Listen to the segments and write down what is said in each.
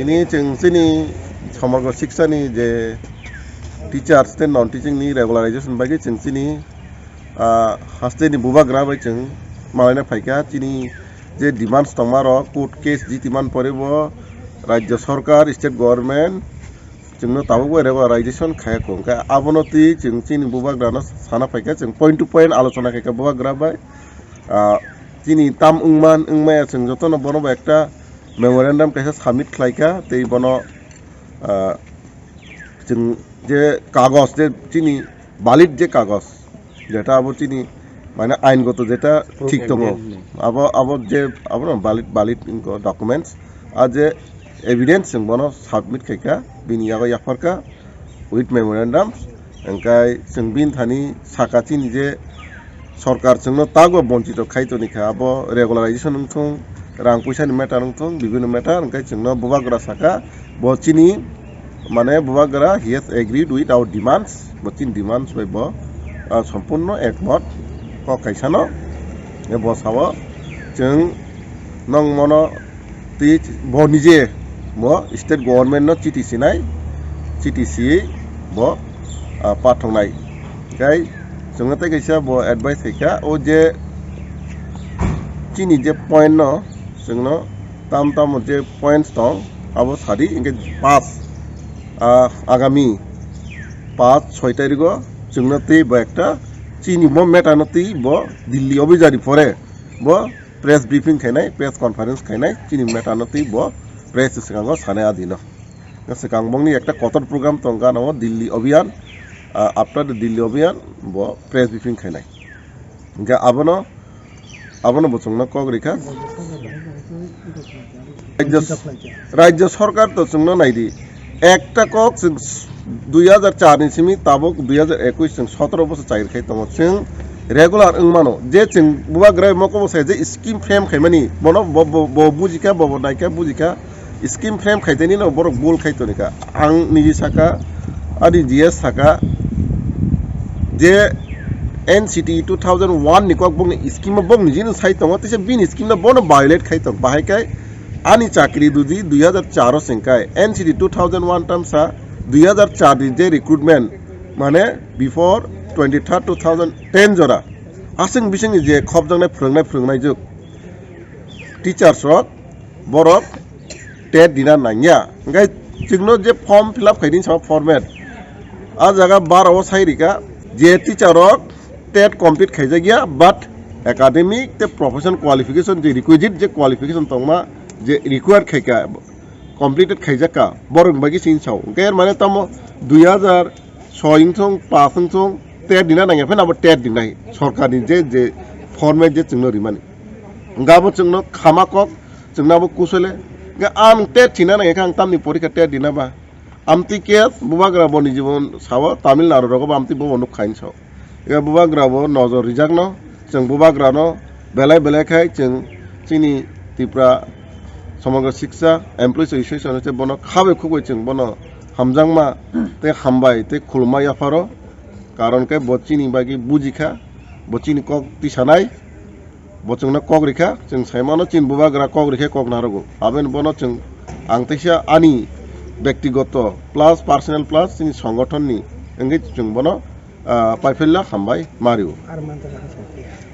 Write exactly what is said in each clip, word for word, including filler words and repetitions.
Tini chwng chini somogro siksa ni je teachers tei non teaching ni regularization bagwi chwng chini, ah, haste ni bubagra bai chwng malaina phaikha. Chini je demands tongma rok court case jiti man pore bo rajya sarkar, state government chwngno tabuk bai regularization khaya kho. Hwnkhe abono twi chwng chini bubagrano sana phaikha, chwng point to point alochona khaikha bubagra bai. Ah, chini tam wngman wngmaya chwng jotono bono bai ekta memorandum kaisa submit khlaikha tei bono, ah, chwng je kagos je chini valid je kagos, jeta abo chini mane aingoto jeta thik tongo, abo abo je abo valid valid wngkha documents, a je evidence chwng bono submit khaikha bini yago yapharkha with memorandum. Hwnkhe chwng bini thani saka chini je sorkar chwngno tago bonchito khai tonikha, abo regularization wngthung, rang puisa ni matter wngthung, bibinno matter, hwnkhe chwngno bubagra saka bo chini mane bubagra he has agreed with our demands, bo chini demands bai bo, ah, sompurno ekmot kok kaisano. Bo sao chwng nong mono twi bo nije bo state government no chiti sinai, chiti siwi bo, ah, pathoknai. Hwnkhe chwngno tei kaisa bo advice khaikha, o je chini je point no chwngno tam tamo je points tong abo sadi hwnkhe pass, ah, agami pass soi tarigo chwngno tei bo ekta chini bo matter no twi bo Delhi obijari pore bo press briefing khainai, press conference khainai, chini matter no twi bo press swkango sanai adino. Swkang bongni ekta kotor program tong gana o Delhi Abhiyan, ah, after the Delhi Abhiyan bo press briefing khainai. Hwnkhe abono, abono bo chwngno kok rikha. Rajya, Rajya Sarkar to chwngno naidi. Ekta kok chwng dui hajar char ni simi tabuk dui hajar ekush chwng sotoro bosor chakri khai tongo. Chwng regular wng mano. Je chwng bubagra moko bo sai je scheme frame khaimani, bono bo, bo, bo bujikha, bo, bo naikha, bujikha. Scheme frame khaitani no borok bul khai tonikha. Ang niji saka, ani G S saka, je N C T two thousand one ni kok bokni scheme o bok niji no sai tongo, tisa bini scheme no bono violate khai tong. Bahai kai ani chakri dudi dui hajar char o sengkai, N C T two thousand one tamsa dui hajar char ni je recruitment, mane before twenty-third two thousand ten jora. Aswng bisingni je khopjaknai phwrwngnai phwrwngnai juk teachers rok, borok tet dina nangya. Hwnkhe chwngno je form fill up khaidi sama format, a jaga bara o sai rika je teacher rok tet complete khaijakya, but academic tei profession qualification je requisite je qualification tongma je required khaika, completed khaijakka, borok bagwi sini sao. Hwnkhe er mane tamo dui hajar soi wngthung, paanch wngthung, tet dina nangya phano abo tet dinai sorkarni je, je format je chwngno rimani. Hwnkhe abo chwngno khama kok, chwngno abo kusole. Hwnkhe ang tet thina nangya khe ang tamni porikha tet dina ba? Amtwi khe bubagra bo niji bo sao, Tamil Nadu rogo bo amtwi bo nuk khaini sao. Hwnkhe bubagra bo nojor rijakno, chwng bubagrano belai belai khai chwng chini Tripura Samagra Shiksha Employees Association se bono khabai khugwi chwng bono hamjakma tei hambai tei khulumma yapharo. Karon khe bo chini bagwi bujikha, bo chini kok tisanai, bo chwngno kok rikha, chwng saimano chini bubagra kok rikhe kok narogo. Aboni bono chwng ang teisa ani bektigoto plus personal plus chini songothonni wngwi chwng bono, ah, paiphaila hambai mario.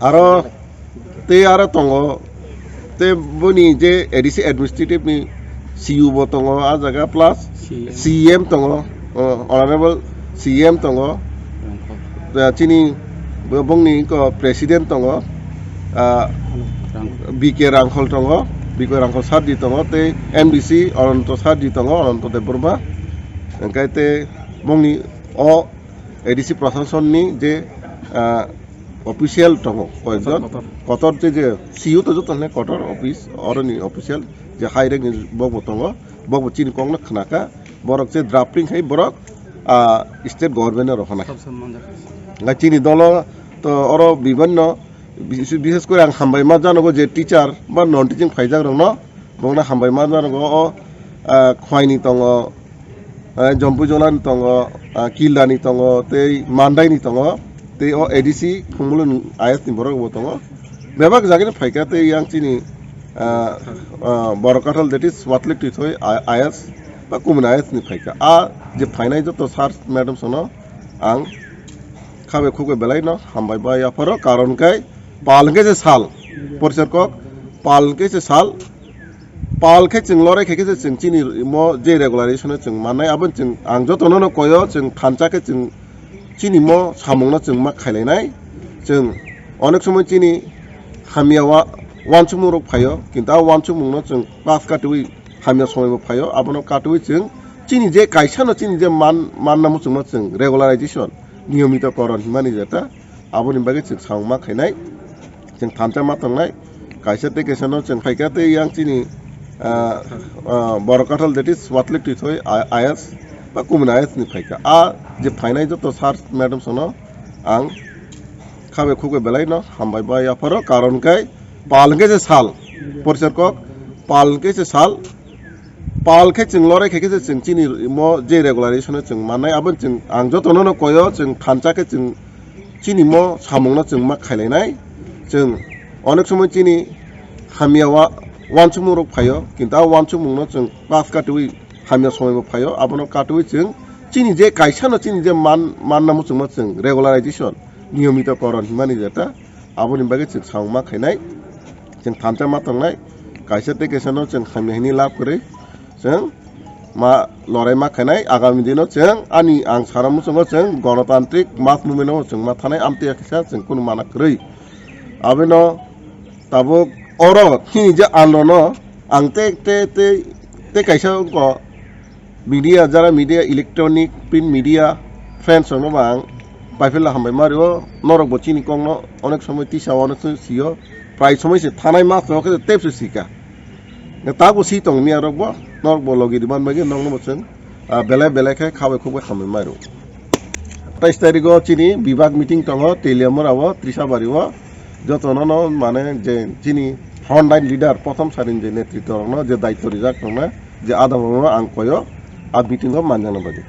Aro tei aro tongo, tei boni je A D C administrative ni C U bo tongo, a jaga plus C M. C M tongo, o, honorable C M tongo. Rangkhol. Ah, chini bo-, bongni ko president tongo, ah, Rangkhol. B K Rangkhol tongo, B K Rangkhol sir di tongo, tei M D C Ananto sir di tongo, Ananto Debbarma. Hwnkhe tei bongni o A D C prasasonni je, ah, official tongo koyekjon, kotor, kotor. Kotor je, je C U to joto hwnle kotor office, oroni official je high rank ni bokbo tongo, bokbo chini kokno khnaka, borok je drafting khai borok, ah, state government no rohornai. Sab samman jak. Ngai chini dolo to oro bibinno, bis-, bishes kore ang hambai ma janogo je teacher ba non teaching phaijak rokno, bongno hambai ma janogo o, ah, Khwaini tongo, ah, Jompuijolani tongo, ah, Kildani tongo, tei Mandaini tongo, tei o A D C Khumulwng I S ni borok bo tongo. Bebak jagani phaikha tei yang chini ah, ah, Borok Kathal, that is Watlik Tithoi I-, I A S ba Kumuni I A S ni phaikha. A je phainai joto sir madam sono ang khabe khukbe belai no hambai bai yapharo, karon khe pal hwnkhe se sal, porisar kok, pal hwnkhe se sal, pal khe chwng lorai khe khe se chwng chini mo je regularization o chwng mannai, abo chwng ang jotono no koyo, chwng thansa khe chwng chini mo samungno chwng ma khailainai. Chwng onek somoi chini hamya wa-, uansukmung rok phaio, kintu a uansukmung no chwng pass katiwi hamya somoi bo phaio, abono katiwi chwng chini je kaisa no chini je man, manna muchungma chwng regularization, niyomito koron himani jeta, aboni bagwi chwng samung ma khainai, chwng thansa ma tongnai. Kaisa tei kaisa no chwng phaikha tei yang chini, ah, ah, Borok Kathal, that is Watlik Tithoi I-, I A S ba Kumuni I A S ni phaikha. A je phainai joto sir madam sono ang khabe khukbe belai no hambai bai yapharo, karon khe pal hwnkhe se sal, porisar kok, pal hwnkhe se sal, pal khe chwng lorai khe khe se chwng chini mo je regularization o chwng mannai, abo chwng ang jotono no koyo, chwng thansa khe chwng chini mo samungno chwng ma khailainai. Chwng onek somoi chini hamya wa-, uansukmung rok phaio, kintu a uansukmung no chwng pass katiwi hamya somoi bo phaio, abono katiwi chwng chini je kaisa no chini je man, manna muchungma chwng regularization, niyomito koron himani jeta, aboni bagwi chwng samung ma khainai, chwng thansa ma tongnai, kaisa tei kaisa no chwng hamya hini lab kwrwi chwng ma lorai ma khainai. Agami dino chwng ani ang sara muchungo chwng Ganatantrik Mass Movement no chwng ma thanai, amtwi kisa chwng kunu mana kwrwi. Abino tabuk oro chini je andolon no ang tei, tei, tei, tei kaisa wngkha media, jara media, electronic, print media, friends rokno bo ang paipirla hambai ma rio. Norok bo chini kokno onek somoi tisa, onek somoi sio, prai somoi se thanai ma khe tep se sika. Tabuk si tong miya rok bo, norok bo logi di man bagwi nokno bo chwng, ah, belai belai khe khabai khukbai hambai ma rio. Tais tarigo chini bibak meeting tongo Teliamura o, Trisabari o, jotono no mane je chini frontline leader, prothom sarin je netritwa rokno je daityo rijak tongna, je adam rokno ang koyo, a meeting o manjana bagwi.